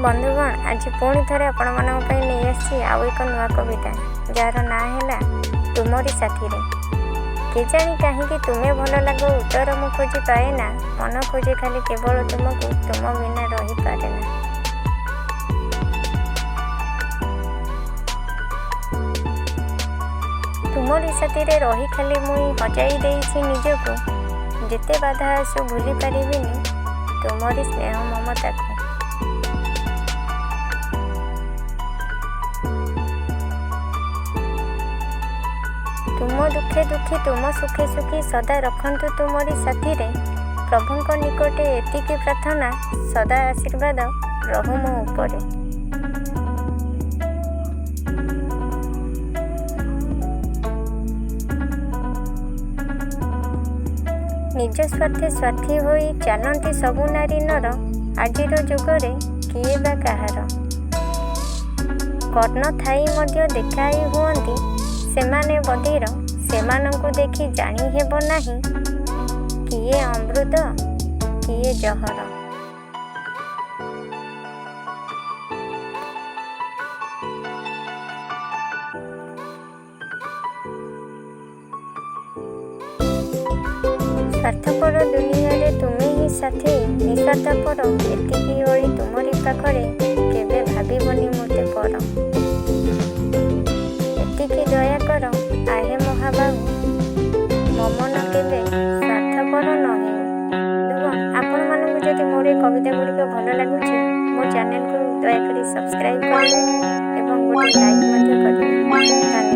ବନ୍ଧୁଗଣ, ଆଜି ପୁଣି ଥରେ ଆପଣମାନଙ୍କ ପାଇଁ ନେଇ ଆସିଛି ଆଉ ଏକ ନୂଆ କବିତା, ଯାହାର ନାଁ ହେଲା ତୁମରି ସାଥିରେ। କେଜାଣି କାହିଁକି ତୁମେ ଭଲ ଲାଗ, ଉତ୍ତର ମୁଁ ଖୋଜି ପାଏ ନା। ମନ ଖୋଜେ ଖାଲି କେବଳ ତୁମକୁ, ତୁମ ବିନା ରହିପାରେ ନା। ତୁମରି ସାଥିରେ ରହି ଖାଲି ମୁଇଁ ହଜାଇ ଦେଇଛି ନିଜକୁ। ଯେତେ ବାଧା ଆସୁ ଭୁଲି ପାରିବିନି ତୁମରି ସ୍ନେହ ମମତାକୁ। ତୁମ ଦୁଃଖେ ଦୁଃଖୀ, ତୁମ ସୁଖେ ସୁଖୀ ସଦା ରଖନ୍ତୁ ତୁମରି ସାଥିରେ। ପ୍ରଭୁଙ୍କ ନିକଟେ ଏତିକି ପ୍ରାର୍ଥନା, ସଦା ଆଶୀର୍ବାଦ ରହୁ ମୋ ଉପରେ। ନିଜ ସ୍ୱାର୍ଥେ ସ୍ୱାର୍ଥୀ ହୋଇ ଚାଲନ୍ତି ସବୁ ନାରୀ ନର, ଆଜିର ଯୁଗରେ କିଏ ବା କାହାର। କର୍ଣ୍ଣ ଥାଇ ମଧ୍ୟ ଦେଖାଇ ହୁଅନ୍ତି ସେମାନେ ବଧିର, ସେମାନଙ୍କୁ ଦେଖି ଜାଣି ହେବ ନାହିଁ କିଏ ଅମୃତ କିଏ ଜହର। ସ୍ୱାର୍ଥପର ଦୁନିଆରେ ତୁମେ ହିଁ ସାଥୀ ନିସ୍ୱାର୍ଥପର। ଏତିକି ଓଳି ତୁମରି ପାଖରେ କେବେ ଭାବିବନି ମୋତେ ପର। ଏତିକି ଦୟା କର ଆହେ ମହାବାହୁ, ମୋ ମନ କେବେ ସ୍ୱାର୍ଥପର ନ ହେଉ। ବନ୍ଧୁଗଣ, ଆପଣମାନଙ୍କୁ ଯଦି ମୋର ଏ କବିତା ଗୁଡ଼ିକ ଭଲ ଲାଗୁଛି, ମୋ ଚ୍ୟାନେଲକୁ ଦୟାକରି ସବସ୍କ୍ରାଇବ୍ କରିବେ ଏବଂ ଗୋଟେ ଲାଇକ୍ ମଧ୍ୟ କରିବେ। ଧନ୍ୟବାଦ।